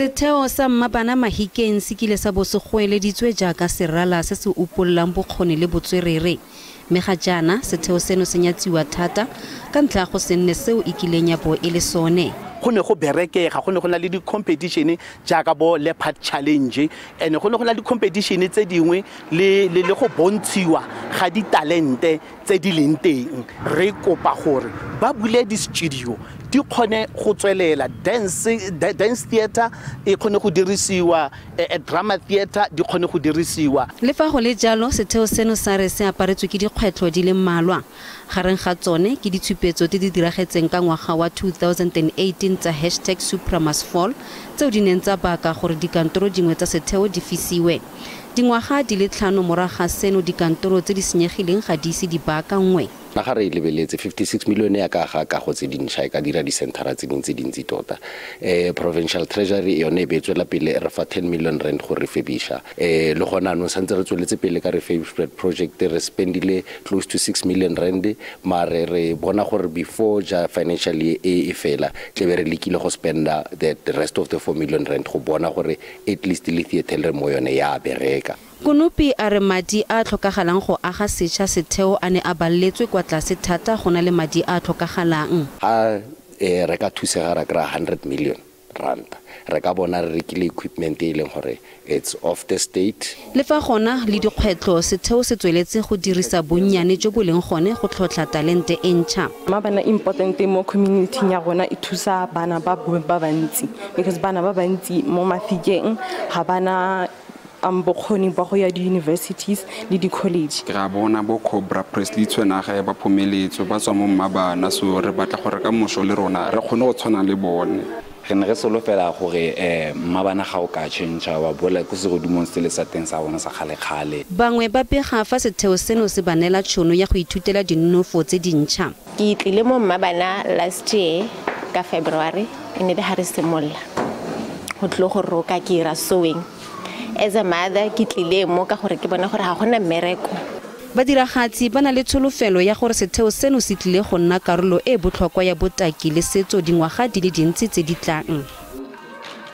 Setheo sa Mmabana Mahikeng se kile sa bo se goeleditswe jaaka serala se se upololang bokgoni le botswerere. Mme ga jaana setheo seno se nyatsiwa thata ka ntlha ya go se nne seo e kileng ya bo e le sone. Go ne go berekega, go ne go na le di-competition jaaka bo Leopard Challenge, and go ne go na le di-competition tse dingwe le go bontshiwa ga ditalente tse di leng teng. Re kopa gore ba bule di-studio di kgone go tswelela, dance theatre e kgone go dirisiwa, drama theatre di kgone go dirisiwa. Le fa go le jalo, setheo seno sa re se aparetswe ke dikgwetlho di le mmalwa. Gareng ga tsone ke ditshupetso tse di diragetseng ka ngwaga wa 2018 tsa hashtag Supra Must Fall, tseo di neng tsa baka gore dikantoro dingwe tsa setheo di fisiwe. Dingwaga di le 5 morago ga seno, dikantoro tse di senyegileng ga di ise di baakanngwe. Naga re e lebeletse 56 million ya ka ga kago tse dintšha e ka dira disenthara tse dingwe tse dintsi tota. Provincial Treasury yone e be e tswela pele re fa 10 million rand go refurbisha. Le gona anong santse re tsweletse pele ka refurbishment project, re spendile close to 6 million rand, mare re bona gore before ja financial year e e fela tle be re lekile go spenda the rest of the 4 million rand go bona gore at least le theatre re mo yone ya bereka. Konopi a re madi a tlhokagalang go aga setšha setheo a ne a balletswe kwa tlase thata go na le madi a tlhokagalang. Ha re ka thusega ra kry-a 100 million rand, re ka bona re rekile equipment e leng gore it's off the state. Le fa gona le dikgwetlho, setheo se tsweletse go dirisa bonnyane jo bo leng gone go tlhotlha talente e ntšha. Mmabana important mo community ya rona, e thusa bana ba ba bantsi, because bana ba bantsi mo Mafikeng ga bana bokgoni ba go ya di-universities le di-college. Ke ra bona bo Cobra Presley Tshwenaga ba Phomeletso ba tswa mo Mmabana, so re batla gore ka moso le rona re kgone go tshwana le bone. Re ne re solofela gore Mmabana ga o ka change wa boela ko segodimong se le sa teng sa bona sa kgale-kgale. Bangwe ba bega fa setheo seno se ba neela tšhono ya go ithutela dinonofo tse dintšha. Ke tlile mo Mmabana last year ka February, e ne le ha re simolola go tlile go roka, ke ira sewing. As a mother ke tlile mo ka gore ke bona gore ga gona mmereko. Badiragatsi ba na le tsholofelo ya gore setheo seno se tlile go nna karolo e botlhokwa ya botaki le setso dingwaga di le dintsi tse di tlang.